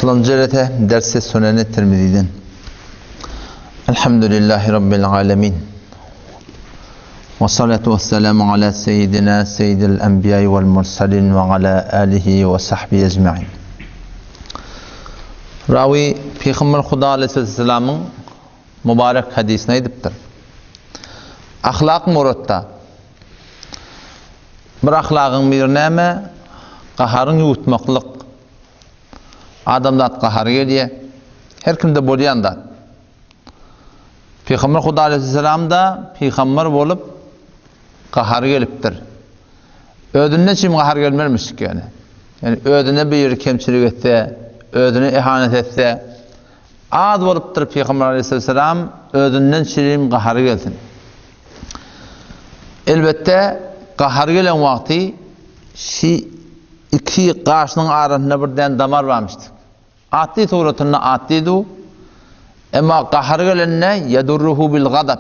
Altynjy rete dersi Suneni Tirmiziden. Elhamdülillahi Rabbil alemin. Ve salatu ve selamu ala seyyidina seyyidil enbiyai vel mursalin ve ala alihi ve sahbihi ecmain. Rawi Peygamber Huda aleyhisselamyň mübarek hadisini aýdypdyr. Ahlak muratda Bir ahlagyň biri näme? Gaharyň ýuwutmaklyk. Adamzat gahary gelýär. Her kimde bolýan zat. Pygamber Huda aleyhisselam-da pygamber bolup gahary gelipdir. Özünde çim gahar gelmermişik ýöne. Ýani özüne biri kemçilik etse, özüne ihanet etse, az bolupdyr Pygamber aleyhisselam özünden çirim gahary gelsin. Elbetde, gahary gelen wagty şi iki gaşynyň arasynda bir däne damar barmyşdy. Atly suratynda atlydy u. Emma gahary gelende ýedurruhu bil gazap.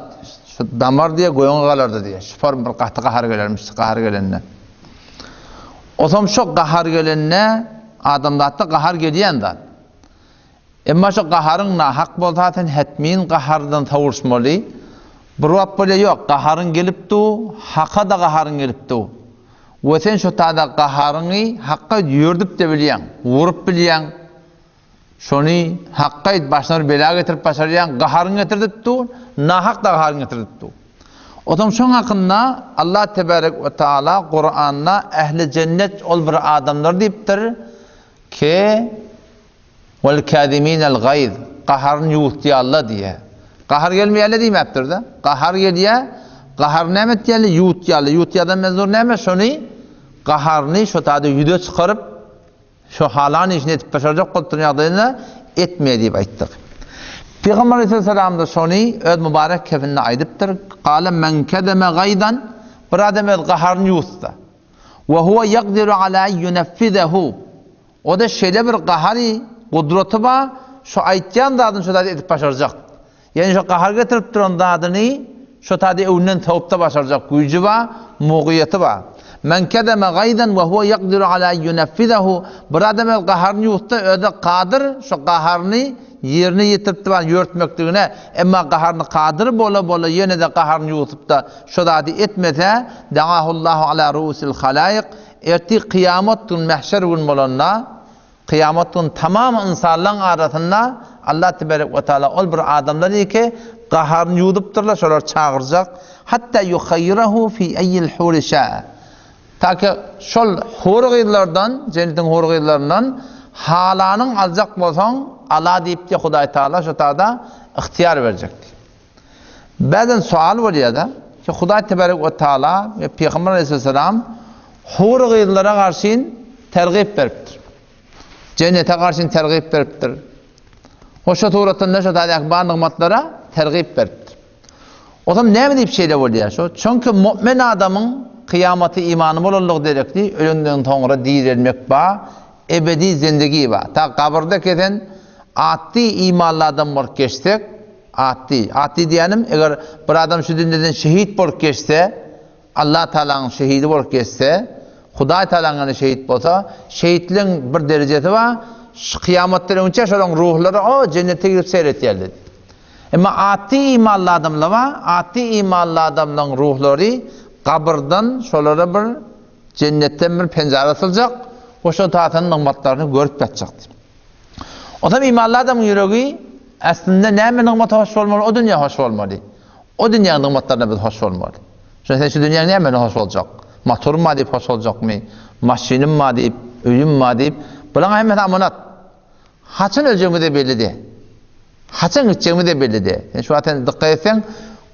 Şu damar diýe göňe galardy diýe. Şu form bir gaty gahary gelermiş, gahary gelende. Otam şo gahar gelende adamzatda gahar gelýän zat. Emma şo gaharyň nahak bolsa sen hetmin gahardan sowuşmaly. Bir wagt bolýa ýok gaharyň gelip du, haka-da gaharyň gelip du. We sen şo tada gaharyňy hakga ýördüp-de bilýäň, wurup bilýäň. Şony hakga başyna bir bela getirip başarýaň, gaharyň getirdip du, nahak-da gaharyň getirdip du. Otam şoň hakynda Allah tebarek we taala Kuranda ähli jennet ol bir adamlar diýipdir ke Wal-käziminel gaýz, gaharyny ýuwutýarlar diýýär. Gahar gelmeýärler diýmäpdir-de. Gahar gelýär, gaharyny näme etýärler? Ýuwutýarlar. Ýuwutýardan mezur näme? Şony gaharyny şo taýda ýüze çykaryp, şo halan işini edip başarjak bolup duran ýagdaýynda etmeýär diýip aýtdyk. Pygamber aleyhisselam-da şony öz mübarek kefinde aýdypdyr. Gale men kezeme gaýzan, bir adam öz gaharyny ýuwutsa, we huwe ýakdiru ala ýuneffizehu, O-da şeýle bir gahary, gudraty bar, şo aýtýan zadyny şo zady edip başarjak. Ýagny şo gahar getirip duran zadyny şo zady öňünden sowup-da başarjak güýji bar, mugyýeti bar. Men kezeme gaýzan we huwe ýakdiru ala en ýuneffizehu, bir adam öz gaharyny ýuwutsa, özi kadyr şo gaharyny ýerine ýetirip-de bar ýörtmekligine, emma gaharyny kadyr bola-bola ýene-de gaharyny ýuwutyp-da şo zady etmese, da'ahullahu ala ruusil halaýyk, Ertir kyýamat gün, mähşer gün bolanda, kyýamat gün tamam ynsanlaň arasynda Allah teberek we taala ol bir adamlar ki, gaharyny ýuwdupdyrlar, şolary çagyrjak, hatta yuhayyirahu fi eýil huri şaa. Ta ki şol hur gyzlardan, jennetiň hur gyzlaryndan halanyň aljak bolsaň, ala diýip diýe Hudaý Taala şo tada ygtyýar berjek diýip. Bäzän sual bolýar-da, ki Hudaý tebarek we taala we Pygamber aleyhisselam hur gyzlara garşyn tergip beripdir. Jennete garşyn tergip beripdir. Hoşa suratynda şo taýdaky bar nygmatlara tergip beripdir. Otam näme diýip şeýle bolýar şo? Çünki mu'min adamyň kyýamaty imany bolanlygy derekli ölenden soňra direlmek bar, ebedi zindigi bar. Ta gabyrda kesen atdy imanly adam bolup geçsek, Atdy. Atdy diýýänim, eger bir adam şu dünýeden şehit bolup geçse, Allah Tagalaň şehidi bolup geçse, Hudaý Tagalaň ýanynda şehit bolsa, şehitligiň bir derejesi bar, şu kyýamatdan öňçä şolaryň ruhlary o jennete girip seýr etýärler. Emma atdy imanly adamlar bar, atdy imanly adamlaryň ruhlary gabyrdan şolara bir jennetden bir penjere açyljak we şol taýdan nygmatlaryny görüp ýatjak. Onsoň imanly adamyň ýüregi aslynda näme nygmata hoş bolmaly, o dünýä hoş bolmaly. O dünýäň nygmatlaryna biz hoş bolmaly. Şonda sen şu dünýäň nämesine hoş boljak? Motorym bar diýip hoş boljakmy? Maşynym bar diýip, öýüm bar diýip, bularyň hemmesi amanat. Haçan öljegimiz-de belli däl. Haçan gitjegimiz-de belli däl. Sen şu wagt sen dykgat etseň,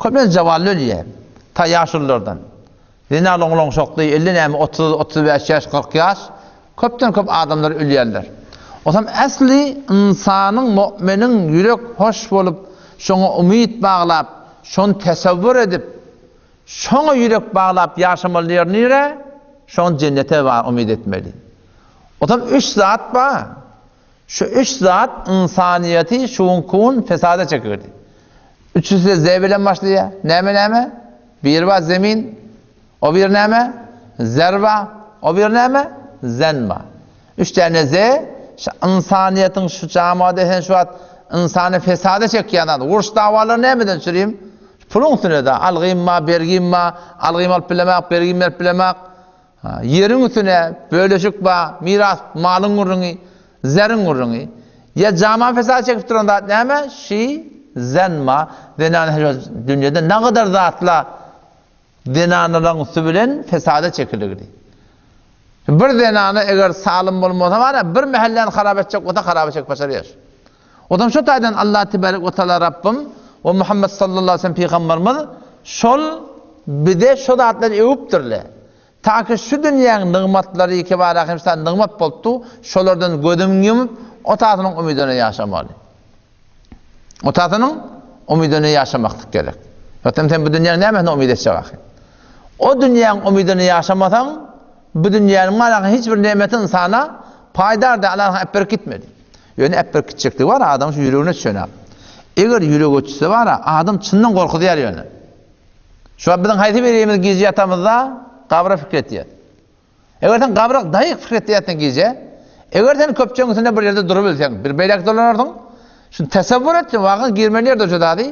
köplenç jawally ölýär. Ta ýaşululardan. Zenal oňlanşakly, elli näme, 30, 35 ýaş, 40 ýaş, köpden köp adamlar ölýärler. Osam äsli ynsanyň, mu'miniň ýürek hoş bolup, şoňa umyt baglap, şony tesewwür edip, şoňa ýürek baglap ýaşamaly ýeri nire? Şoň jennete bar umyt etmeli. Osam üç zat bar. Şu üç zat ynsanyýeti şu günki gün fesada çekirdi. Üçüsi-de Z bilen başlaýar. Näme näme? Biri bar zemin, o biri näme? Zer bar, o biri näme? Zen bar. Üç däne Z. Şu ynsanyýetiň şu jamada sen şu wagt ynsany fesada çekýän zat. Uruş dawalary nämeden çürim? Puluň üstüne-de. Algym bar, bergim bar, algym alyp bilemak, bergim berip bilemak. Ýeriň üstüne böleşik bar, miras, malyň gürrüňi, zeriň gürrüňi. Ýa jaman fesada çekip duran zat näme? Şi zenma, zenan dünýede nagadar zatla Zenanalaryň üsti bilen fesada çekiligdi. Bir zenana eger salym bolmasa bar-a, bir mähelläni harap etjek bolsa haraba çekip başarýar. Onsoň şu taýdan Allah tebarek we taala Rabbym we Muhammed sallallahu aleyhi ve sellem pygamberimiz şol bize şo zatlary öwüpdirle. Ta ki şu dünýäň nygmatlary kebara hem şa nygmat bolupdy, şolardan gözüň ýumup, o tasynyň umydyna ýaşamaly. Otasynyň umydyna ýaşamaklyk gerek. Ýogsam sen bu dünýäň nämesine umyt etjek ahy? O dünýäň umydyna ýaşamasaň, bu dünýäniň malaky hiç bir nemeti ynsana paýdar däl, Allaha äpberip gitmedi. Ýöne äpberip gitjekligi bar, adamyň şu ýüregine düşenok. Eger ýürege düşse bar, adam çyndan gorkuzýar ýöne. Şu wagt biziň haýsy birimiz gije ýatamyzda gabra pikir etýär. Eger sen gabra daýyk pikir etýärsiň gije, eger sen köpçügiň üstünde bir ýerde durubilseň, bir beýläk dolanarsyň. Şuny tasawwur et, wagyň girmeli ýerde şu zady.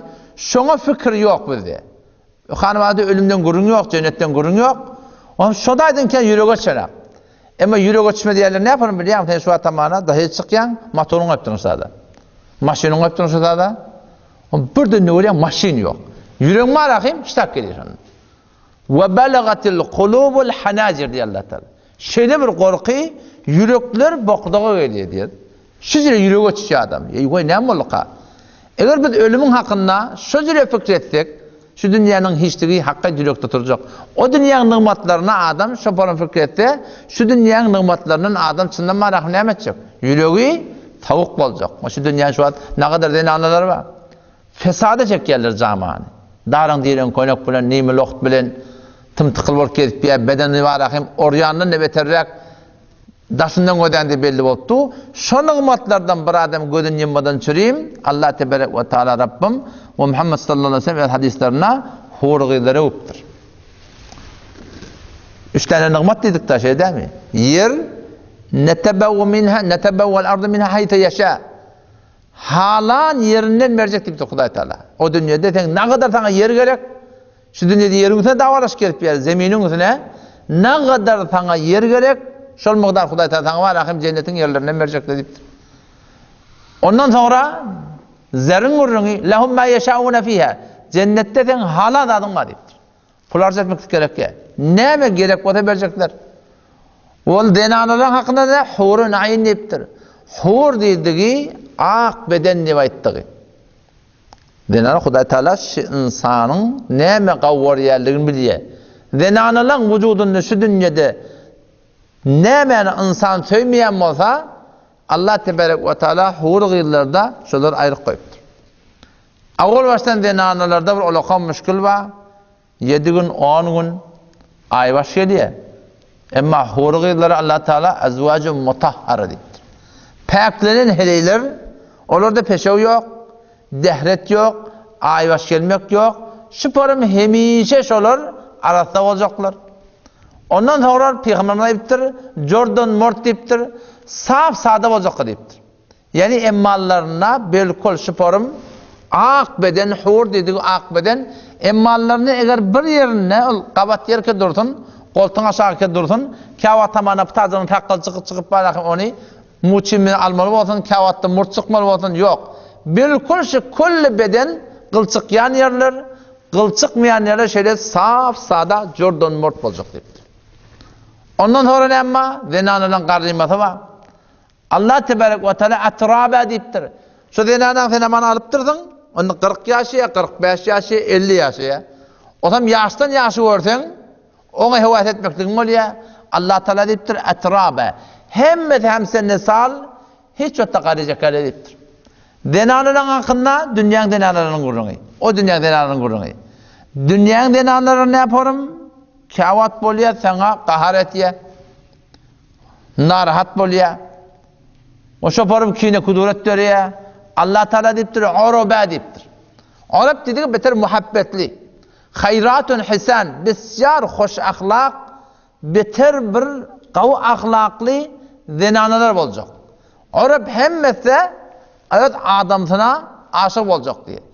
Şoňa pikir ýok bizde. Hanabada ölümden gürrüň ýok, jennetden gürrüň ýok. Onuň şo daýdan kän ýürege çenak. Emma ýürege çme diýerler, näme yaparym bilýäňmi? Sen şu atamana dahy çykýaň, motoryň goýup durun şada. Maşynyň goýup durun şada. Birden görýäň maşyn ýok. Ýüregiň bar ahym, ştap gelýär şonda. We balagatil kulubul hanajir diýýär Allah Taala. Şeýle bir gorky ýürekler bokurdaga gelýär diýýär. Şu jüre ýürege çüşýär adam. Eý goý näme bolduka? Eger biz ölümiň hakynda şu jüre pikir etsek, şu dünýäniň hiçligi hakka ýürekde turjak. O dünýäň nygmatlaryna adam şo paran pikir etse, şu dünýäň nygmatlaryndan adam çyndan bar ahym näme etjek? Ýüregi sowuk boljak. Şu dünýäň şu wagt nagadar zenanalary bar. Fesada çekýärler jamany. Daryň direň könek bilen, nimi loht bilen tym-tykyl bolup gezip ýa bedeni bar ahim orýandan-da beterräk daşyndan gözände belli bolup dur. Şo nygmatlardan bir adam gözüni ýummadan çürim, Allah teberek we taala Rabbym we Muhammed sallallahu aleyhi ve sellem öz hadyslarynda hur gyzlary öwüpdir. Üç tane nygmat diýdik da şeý dämi? Ýer netebewwe minha netebewwel ardu minha haýta ýaşa. Halan ýerinden berjek diýipdir Hudaý Taala. O dünýede seň nagadar saňa ýer gerek, şu dünýede ýeriň üstüne dawalaşyp gezip ýör, zeminiň üstüne nagadar saňa ýer gerek, şol mugdar Hudaý Taala saňa bar ahim jennetiň ýerlerinden berjekdir diýipdir. Ondan soňra zeriň gürrüňi lehum ma ýeşauna fiha. Jennetde seň halan zadyň bar diýipdir. Pul harç etmeklik gerek däl. Näme gerek bolsa berjekler. Ol zenanalaryň hakynda da hurun aýn diýipdir. Hur diýdigi ak beden diýip aýtdygy. Zenana Hudaý Taala şu ynsanyň näme gawwarýanlygyny bilýär. Zenanalaryň wujudynda şu dünýede nämäni ynsan söýmeýän bolsa, Allah tebarek we taala hur gyzlarda şolary aýryp goýupdyr. Owal başdan zenanalarda bir ulakan müşgil bar. Ýedi gün, on gün, aýbaş gelýär. Emma hury gyzlara Allah Taala azwaju mutahhara diýipdir. Päklenen heleýler, olarda peşew ýok, dehret ýok, aýbaş gelmek ýok. Şu porym hemişe şolar arassa boljaklar. Ondan soňra Pygamberimiz aýdypdyr, jordan mort diýipdir, sap sada boljaklar diýipdir. Ýagny emmallarynda belkol şyporym ak beden hur diýdigi ak beden emmallaryny eger bir ýerinde ol gabat ýerke dursun goltuň aşagyke dursun käwagt hamana pytajygyň sakgaly çykyp çykyp bararka ony muçin bilen almaly bolsun käwagtda murt çykmaly bolsun ýok belkol şu külli beden gyl çykýan ýerler gyl çykmaýan ýerler şeýle sap sada jordan murt boljak diýipdir. Ondan soňra näme bar? Zenanalaryň garrymasy bar. Allah tebarek we taala atraba diýipdir. Şu zenanaň sen aman alypdyrsyň, onda 40 ýaşaýar, 45 ýaşaýar, 50 ýaşaýar. Osam ýaşdan ýaşy görseň, oňa höwes etmekligiň bolýar. Allah taala diýipdir atraba. Hemmesi hem sende sal, hiç wagtda garyjak ýaly diýipdir. Zenanalaryň hakynda dünýäň zenanalarynyň gürrüňi. O dünýäň zenanalarynyň gürrüňi. Dünýäň zenanalary näporym? Käwagt bolýar, saňa gahar etýär. Narahat bolýar. O şoparyň kine kuduret döreýär. Allah Taala diýipdir, Oroba diýipdir. Orap diýdigi beter muhabbetli. Haýratun hisan, bisýar hoş ahlak, beter bir gawy ahlakly zenanalar boljak. Orup hemmesi öz adamsyna aşyk boljak diýýär.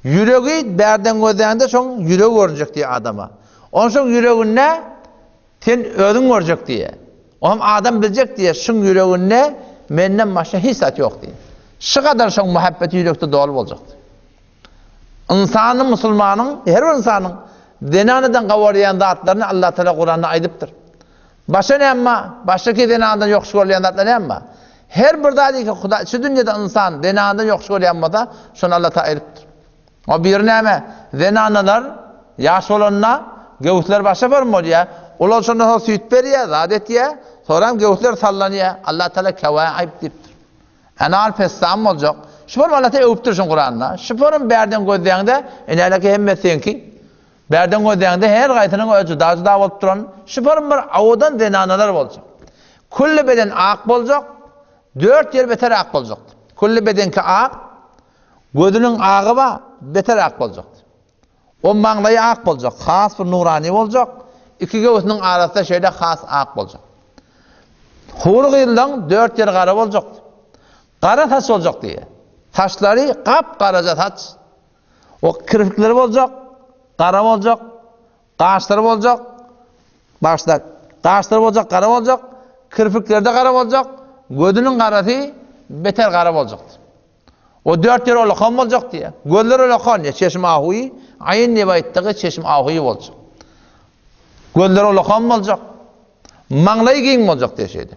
Ýüregi bärden gözlände şoň ýüregi görünjek diýýär adama. Onsoň ýüreginde sen özüň görjek diýýär. Oňam adam biljek diýýär, şuň ýüreginde menden başga hiç zat ýok diýýär. Şu gadar şoň muhabbeti ýürekde doly boljak diýýär. Ynsanyň, musulmanyň, her bir ynsanyň zenanadan gabarýan zatlaryny Allah Taala Kuranda aýdypdyr. Başga näme bar? Başga zenanadan ýokuş görülýän zatlar näme bar? Her bir zady ki Hudaý şu dünýede ynsan zenanadan ýokuş görýän bolsa, şony Allah Taala aýdypdyr. O biri näme? Zenanalar ýaş bolanda göwüsler başga bir bolýar. Olar şondan soň süýt berýär, zat etýär. Soram göwüsler sallanýar. Allah Taala käwä aýyp diýipdir. Enar pessam boljak. Şu form Allah Taala öwüpdir şuň Kuranda. Şu form bärden gözleýäňde, enäleki hemme seňki. Bärden gözleýäňde her gaýsynyň öz juda-juda bolup duran şu form bir owadan zenanalar boljak. Külli beden ak boljak, dört ýer beter ak boljak. Külli bedenki ak, gözüniň agy bar, beter ak boljak. O maňlaýy ak boljak, has bir nurany boljak, iki göwsüniň arasy-da şeýle has ak boljak. Hury gyzlaň dört ýeri gara boljak. Gara saç boljak diýýär. Saçlary gap-garaja saç. O kirpikleri boljak, gara boljak, gaşlary boljak, başda gaşlary boljak, gara boljak, kirpikleri-de gara boljak, gözüniň garasy beter gara boljak. O dört ýeri olakan boljak diýýär. Gözleri olakan diýýär. Çeşm ahuýy, aýyn diýip aýtdygy çeşm ahuýy boljak. Gözleri olakan boljak. Maňlaýy giň boljak diýýär şeýle.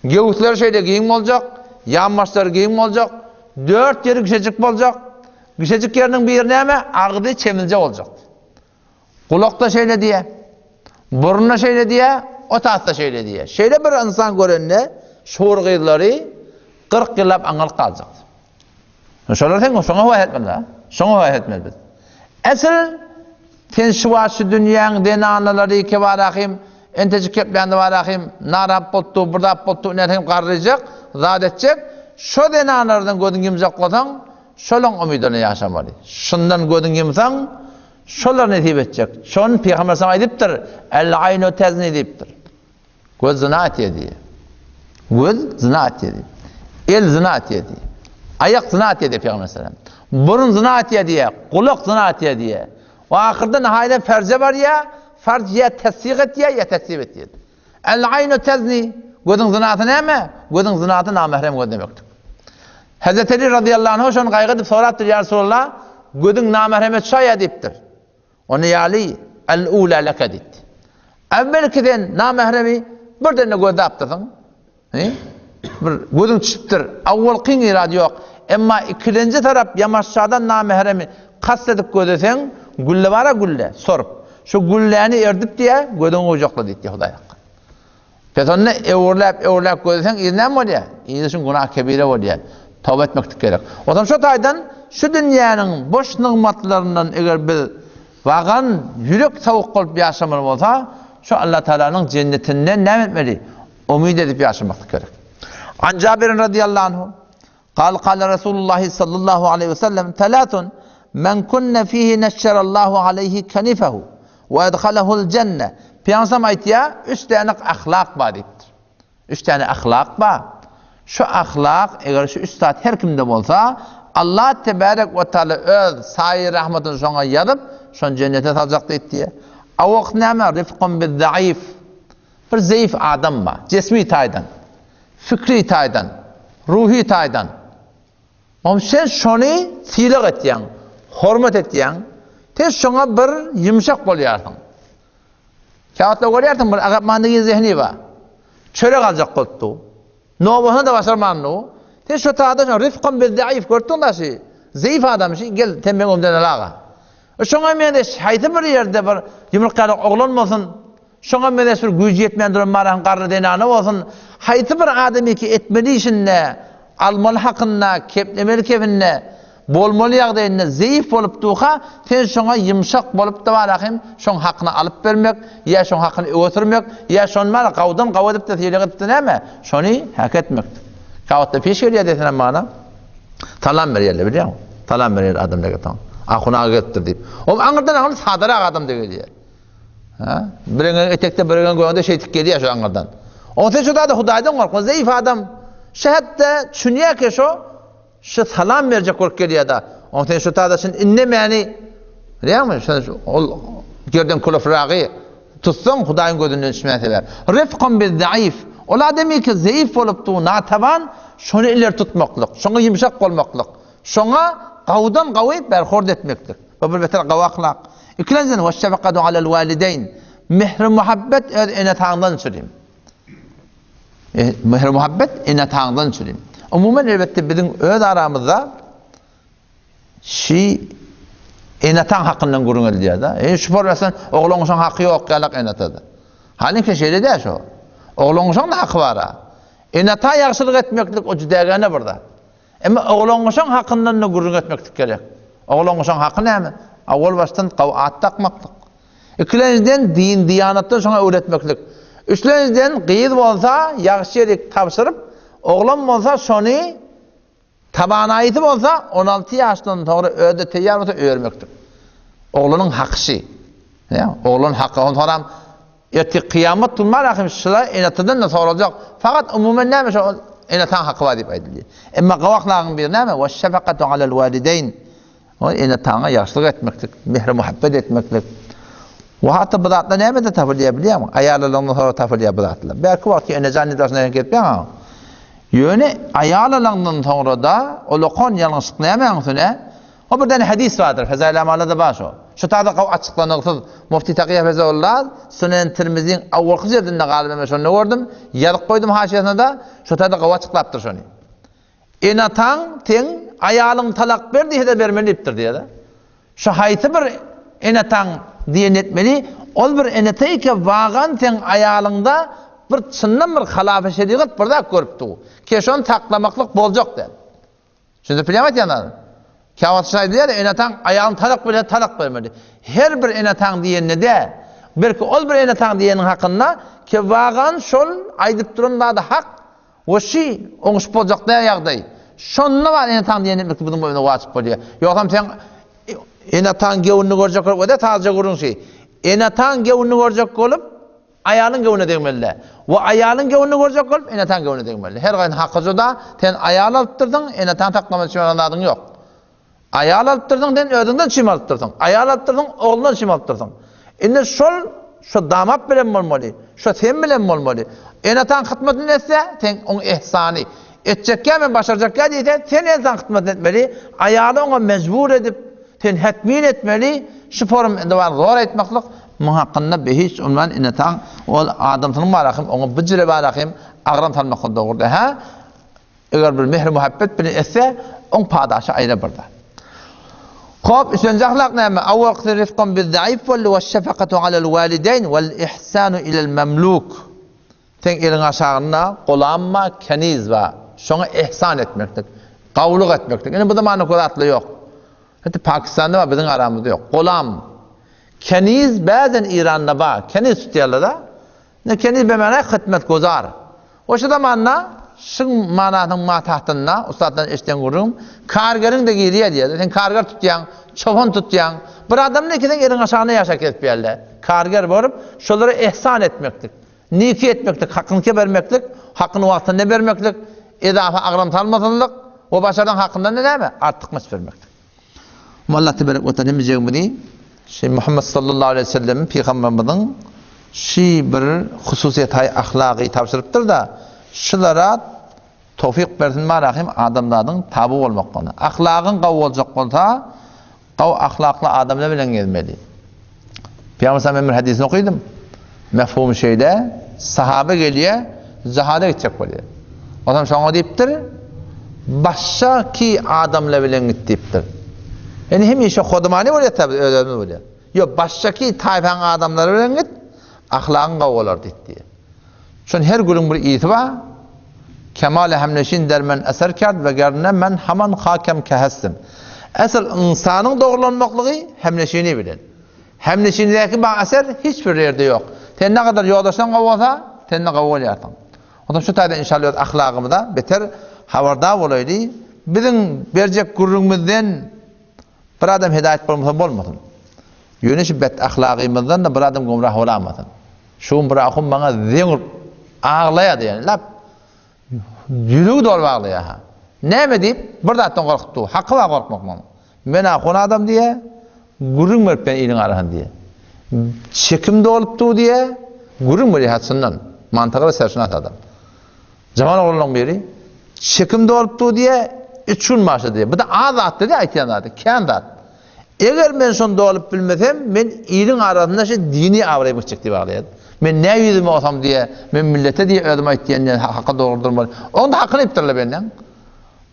Göwüsleri şeýle giň boljak, ýanbaşlary giň boljak, dört ýeri gişejik boljak. Gişejik ýeriniň biri näme? Agzy çemilje boljak. Gulak-da şeýle diýýär. Burun-da şeýle diýýär, otas-da şeýle diýýär. Şeýle bir ynsan görende şugur gyzlary 40 ýyllap aňalyp galjak. Şolar sen şoňa höwes etmeli. Şoňa höwes etmeli biz. Esil sen şu wagt şu dünýäň zenanalary kebarahym entejik keplendi barahym narap bolupdy, bir zat bolupdy, nätehim garryjak, zat etjek. Şo zenanlardan gözüň ýumjak bolsaň, Şolaň umydyna ýaşamaly. Şundan gözüň ýumsaň, şolar nesip etjek. Şony Pygamber sallam aýdypdyr, El-aýnu tezni diýipdir. Göz zyna etýär diýýär. Göz zyna etýär diýýär. El zyna etýär diýýär. Aýak zyna etýär diýýär Pygamber sallam. Burun zyna etýär diýýär. Gulak zyna etýär diýýär. We ahyrda nahaýda ferje barýar, farj ýa tesdik etýär, ýa tekzip etýär. El-aýnu tezni, gözüň zynasy näme? Gözüň zynasy namährem gözlemekdir. Hezreti Eli razyýallahu anhu şony gaýgy edip sorapdyr, Ýa Resulallah, gözüň namähreme çaýa diýipdir. Onda ýa Ali, El-ula leke diýipdir. Äwwelki sen namähremi birden-de gözläpdirsiň. He? Bir gözüň düşüpdir. Awwalkyň irady ýok. Emma ikilenji tarap ýamaşjadan namähremi kast edip gözleseň, gülle bar-a gülle, sorup. Şu gülläni erdip diýä, gözüňi gujakla diýdi Hudaý hakka. Pes onda öwürläp, öwürläp gözleseň, yzy näme bolýar? Yzy şuň günah kebire bolýar. Toba etmeklik gerek. Onsoň şo taýdan şu dünýäniň boş nygmatlaryndan eger biz Wagan ýürek sowuk bolup ýaşamaly bolsa, şu Allah Tagalanyň jennetinden näme etmeli? Umyt edip ýaşamaklyk gerek. An Jabir radiyallahu anhu Kal kal Resulullah sallallahu aleyhi ve sellem Talatun men kunne fihi neşşerallahu aleyhi kenifehu ve edhalehul cenne Peygamber aýtýar, üç däne ahlak bar diýipdir. Üç däne ahlak bar. Şu ahlak, eger şu üç zat her kimde bolsa, Allah tebarek we taala öz saýy rahmatyny şoňa ýazyp, şony jennete saljak diýip diýýär. A wagt näme? Rifkun biz zaif. Bir zeýif adam bar, jesmi taýdan, fikri taýdan, ruhy taýdan. Oňa sen şony sylag etýäň, hormat etýäň, sen şoňa bir ýumşak bolýarsyň. Käwagtlar görýärsiň bir agapmanda ýer zehni bar. Çörek aljak bolupdy. Nobatyny-da başarmandy. Sen şo taýda şo rifkun biz zaif görüpdiň daşy. Zeýif adam şi gel sen meň öňümden alaga. Şoňa meňzeş haýsy bir ýerde bir ýumruk ýaly oglan bolsun, Şoňa meňzeş bir güýji ýetmän duran marahyň garry zenany bolsun, haýsy bir adamyky etmeli işinde, almaly hakynda, keplemeli kebinde, bolmaly ýagdaýynda zeýif bolup duka, sen şoňa ýumşak bolup-da barahym şoň hakyny alyp bermek, ýa şoň hakyny öe sürmek, ýa şony bar gawdan gaw edip-de sylag edip-de näme, şony häk etmekdir. Käwagtda peş gelýär diýsenem mana, salam berýärler bilýäňmi? Salam berýär adamlar gelip, Ahun aga gelipdir diýip. Ol aňyrdan aňyrdan sadarak adam-da gelýär. Ha? Biriňiň etekde, biriňiň göňde şeýtip gelýär şu aňyrdan. Onsa şu zady Hudaýdan gorkma, zeýif adam. Şu hatda çünýä ki şo şu salam berjek bolup gelýär-de. Oň sen şu tada şun indemäni bilýäňmi? Şun ol gerden kulofragy tutsaň Hudaýyň gözünden düşmän sebäp. Rifkun biz zaif. Ol adamy ki zeýif bolupdy, nataban, şony ileri tutmaklyk, şoňa ýumşak bolmaklyk, şoňa gawudan gawy berhord etmeklik. Bu bir beter gawy ahlak. Ikilenjiden we şefekatu alel walideýn. Mehri-muhabbet öz ene-ataňdan çürim. E, Mehri-muhabbet ene-ataňdan çürim. Umuman elbetde biziň öz aramyzda şi ene-ataň hakyndan gürrüň edilýär-de. E, şu porlasan oglan uşaň haky ýok ýalak ene-atada. Halyňki şeýle däl şo. Oglan uşaň da haky bar-a. Ene-ata ýagşylyk etmeklik o jüdägäne bir zat. Emma oglan-uşaň hakyndan-da gürrüň etmeklik gerek. Oglan-uşaň haky näme? Owal başdan gowy at dakmaklyk. Ikilenjiden din-diýanatdan şoňa öwretmeklik. Üçlenjiden gyz bolsa ýagşy ýerik tabşyryp, oglan bolsa şony tabanaýysy bolsa 16 ýaşdan soňra özi-de teýýar bolsa öýermeklik. Oglanyň haky şi. Oglan haky. Onsoňam Ertir kyýamat gün bar ahim şula ene-atadan-da soraljak. Fakat umuman näme şo ene-ataň haky bar diýip aýdylýar. Emma gowy ahlagyň biri näme? We şefekatu alel walideýn. O ene-ataňa ýagşylyk etmeklik, mähir-muhabbet etmeklik. We hatda bu zatlar nämede tapylýar bilýäňmi? Aýal alaňdan soňra tapylýar bu zatlar. Belki wagtky enejan diýip daşyna gelip ýaňa. Ýöne aýal alaňdan soňra-da ol okan ýalňyşlyk nämäň üstüne? O bir däne hadys bardyr, Fezail Amalda-da bar şo. Şo taýda gawy açyklanylsyz. Mufti Taky Hafezahullah Sunen Tirmiziň awalky jildinde galyp men şonda gördüm, ýazyp goýdum haşiýasyna-da, şo taýda gawy açyklapdyr şony. Ene-ataň seň aýalyň talak ber diýse-de bermeli diýipdir diýýär-de. Şo haýsy bir ene-ataň diýen etmeli, ol bir ene-teýke wagan seň aýalyňda bir çyndan bir halafy şerigat bir zat görüpdi. Ke şony saklamaklyk boljak däl. Şunda bilýän aýtýanlar. Käwagt şaý diýýär, ene-ataň aýalyny talak berse talak bermeli. Her bir ene-ataň diýenine dä. Belki ol bir ene-ataň diýeniň hakynda ki wagan şol aýdyp duran zady hak we şi oňuşyp boljak dä ýagdaý. Şonda bar ene-ataň diýeni etmek biziň boýnuna wajyp bolýar. Ýogsam sen ene-ataň göwnüni görjek bolup, o-da tazyja gürrüň şi. Ene-ataň göwnüni görjek bolup, Aýalyň göwnüne degmeli-dä. We aýalyň göwnüni görjek bolup, ene-ataň göwnüne degmeli. Her gaýyn haky juda, sen aýal alypdyrsyň, ene-ataňy saklamak üçin alan zadyň ýok. Aýal alypdyrsyň, sen özüňden çim alypdyrsyň. Aýal alypdyrsyň, ogluňdan çim alypdyrsyň. Indi şol, şo damat bilen bolmaly, şo sen bilen bolmaly. Ene-ataň hytmatyny etse, seň oň ehsany. Etjekkä men başarjakkä diýse, sen ene-ataň hytmatyny etmeli, aýaly oňa mejbur edip, Sen hetmin etmeli, şu forum indi bar zor aýtmaklyk, muň hakynda behiç unman ine-taň ol adamsynyň bar ahim oňa bu jire bar ahim agram salmaklyk dogrudy hä eger bir mehri muhabbet bilen etse oň padaşy aýra bir zat. Hop üçünji ahlak näme? Awwalkysy rifkun biz zaif boldy we şefekatu alel walideýn wel ihsanu ilel memluk. Seň eliň aşagynda gulam bar, keniz bar. Şoňa ihsan etmeklik, gawulyk etmeklik. Indi bu zamanda köp zatlar ýok. Hatda Pakistanda bar, biziň aramyzda ýok. Gulam, keniz bäzen Iranda bar. Keniz tutýarlar-da. Indi keniz bemana hytmetguzar. O şu zamanda şuň manasynyň matahtynda, ussatdan eşiden gürrüňim, kargeriň-de girýär diýýär. Sen karger tutýaň, çopan tutýaň. Bir adam ne ki seň eliň aşagynda ýaşap gezip ýörler. Karger bolup, şolara ihsan etmeklik. Niki etmeklik, hakyny bermeklik, hakyny wagtynda bermeklik, edafa agram salmazlyk we başardan hakyndan näme? Artykmaç bermeklik. Allah tebarek we taala hemmejigimizi şi Muhammed sallallahu aleyhi ve sellem pygamberimiziň şi bir hususyýet ahlagy tabşyrypdyr da, şulara Towfyk bersin Barahym adamzadyň taby bolmaklygyna. Ahlagyň gowy boljak bolsa, gowy ahlakly adamlar bilen gezmeli. Pygamber sallam men bir hadysini okydym. Mefhumy şeýle, sahaba gelýär, jihada gitjek bolýar. Onsoň şoňa diýipdir, başga ki adamlar bilen git diýipdir. Indi hemişe hodumany bolýar tabi öz-özümiz bolýar. Ýok, başga ki taýfaň adamlary bilen git, ahlagyň gowy bolar diýipdir. Şon her gülüň bir ysy bar. Kemale hemneşin der men eser kerd we gerne men haman hakem ke hestim. Esl ynsanyň dogrulanmaklygy hemneşini bilen. Hemneşindäki bar eser hiç bir ýerde ýok. Sen ne gadar ýoldaşlaň gowy bolsa, sen-de gowy bolýarsyň. Onsoň şu taýdan inşallah öz ahlagymyza beter habardar bolaýly. Biziň berjek gürrüňimizden Bir adam hidaýat bolmasa bolmasyn. Ýöne şu bet ahlagymyzdan-da bir adam gümrah bolamasyn. Şu gün bir ahun maňa zeň urup aglaýardy ýani lap. Ýüregi dolup aglaýar-ha. Näme diýip, bir zatdan gorkup dur. Haky bar gorkmak munuň. Men ahun adam diýýär, gürrüň berip ben iliň arasynda diýýär. Çekim dolup dur diýýär, gürrüň berýär çyndan. Mantygy serşinas adam. Jaman oglanlaryň biri, Çekim dolup dur diýýär, üç gün başlady diýýär. Bu-da az zat däl aýtýan zady, kän zat. Eger men şony dolup bilmesem, men iliň arasynda şu dini abraýym gitjek diýip aglaýar. Men nä ýüzüme osam diýýär, men millete diýýär, özüm aýtýan diýýär, haka dogry durmaly. Oň-da hakyny iýipdirler benden.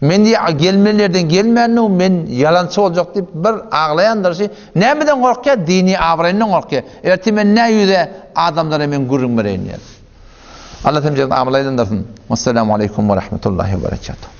Men diýýär, gelmeli ýerden gelmändim, men ýalançy boljak diýip bir aglaýandyr şi. Nämeden gorkýar? Dini abraýyndan gorkýar. Ertir men nä ýüze adamlara men gürrüň bereýin diýýär. Allah hemmämizi amaly aýlandyrsyn. Wassalamu aleýkum we rahmetullahi we berekatuh.